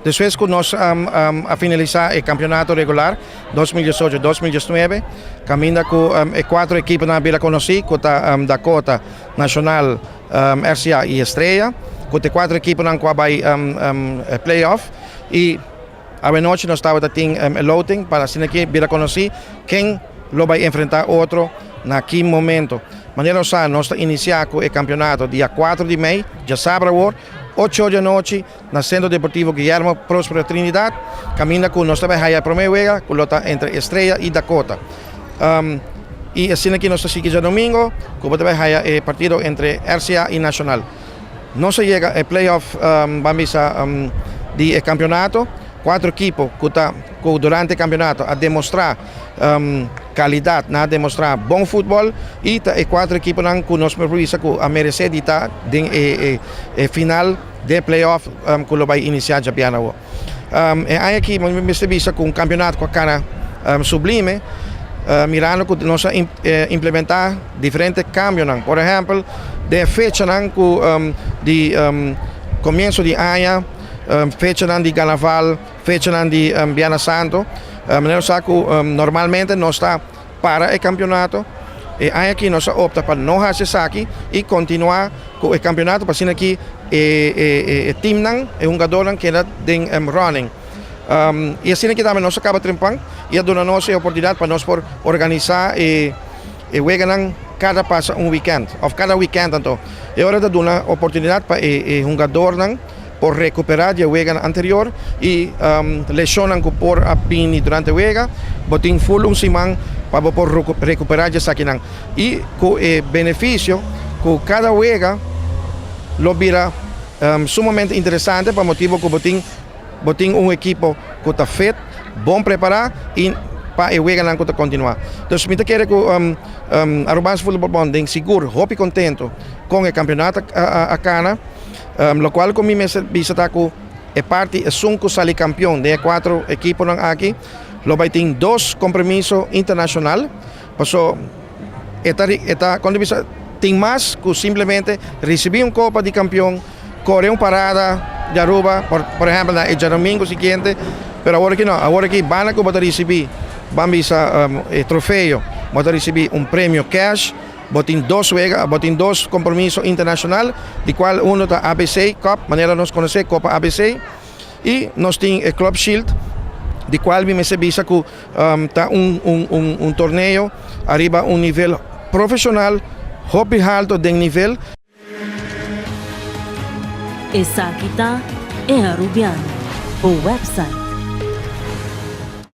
Despues ku nos a finalisá e kampeonato regular 2018, 2019, kaminda ku e kuater ekiponan a bira konosí ku ta Dakota, Nacional, RCA i Estrella, ku ta e kuater ekiponan ku a bai playoff. I awenochi nos tabata tin e loting pa asina ki bira konosí ken lo bai enfrentá otro na ki momento. Manera nos sa nos ta inisiá ku e kampeonato dia kuater di mei, djasabra awor, ocho or di anochi na Centro Deportivo Guillermo Prospero Trinidad, kaminda ku nos ta bai haya e promé wega ku lo ta entre Estrella i Dakota. I asina ki nos ta sigui djadomingo ku bo ta bai haya e partido entre RCA i Nacional. Nos a yega e playoff ban bisa di e kampeonato. Kuater ekipo ku ta ku durante e kampeonato a demostrá kalidat, nan a demostrá bon futbòl i ta e kuater ekiponan ku nos por bisa ku a meresé di ta den e final den e playoff ku lo bai inisiá djabièrnè awor. E aña aki mi mester bisa ku un kampeonato ku a kana sublime mirando ku nos a implementá diferente kambionan. Por ehèmpel den e fechanan ku di komienso di aña, fechanan di karnaval, fechanan di Bièrnè Santu, manera nos sa ku normalmente nos ta para e kampeonato. E aña aki nos a opta pa no hasi esaki i kontinuá ku e kampeonato pa asina ki e teamnan, e hungadornan keda den running. I asina ki tambe nos a kaba trempan i a duna nos e oportunidat pa nos por organisá e weganan kada pasa un wikènt òf kada wikènt anto. E ora ta duna oportunidat pa e hungadornan por rekuperá di e weganan anterior i leshonnan ku por a bini durante e wega, bo tin ful un siman pa bo por rekuperá di esakinan. I ku e benefisio ku kada wega lo bira sumamente interesante pa motibu ku bo tin bo tin un ekipo ku ta fit, bon prepará i pa e weganan ku ta kontinuá. Dus mi ta kere ku Arubaanse Futbol Bond den sigur hopi kontento kon e kampeonato a kana. Lokual ku mi mester bisa ta ku e parti esun ku sali kampion den e kuatro ekiponan aki lo bai tin dos kompromiso internashonal paso e ta e ta kon ta bisa tin mas ku simplemente risibí un kopa di kampion kore un parada di Aruba por por ehèmpel na e djadomingo siguiente pero awor aki no awor aki banda ku bo ta risibí ban bisa e trofeo bo ta risibí un premio cash. Bo tin dos wega, bo tin dos compromiso internacional, di cual uno ta ABC Cup, manera nos conoce Copa ABC, y nos tin e Club Shield, di cual mi mester bisa cu ta un un un un torneo ariba un nivel profesional, hopi halto den nivel. Esaki ta E Arubiano, bo website.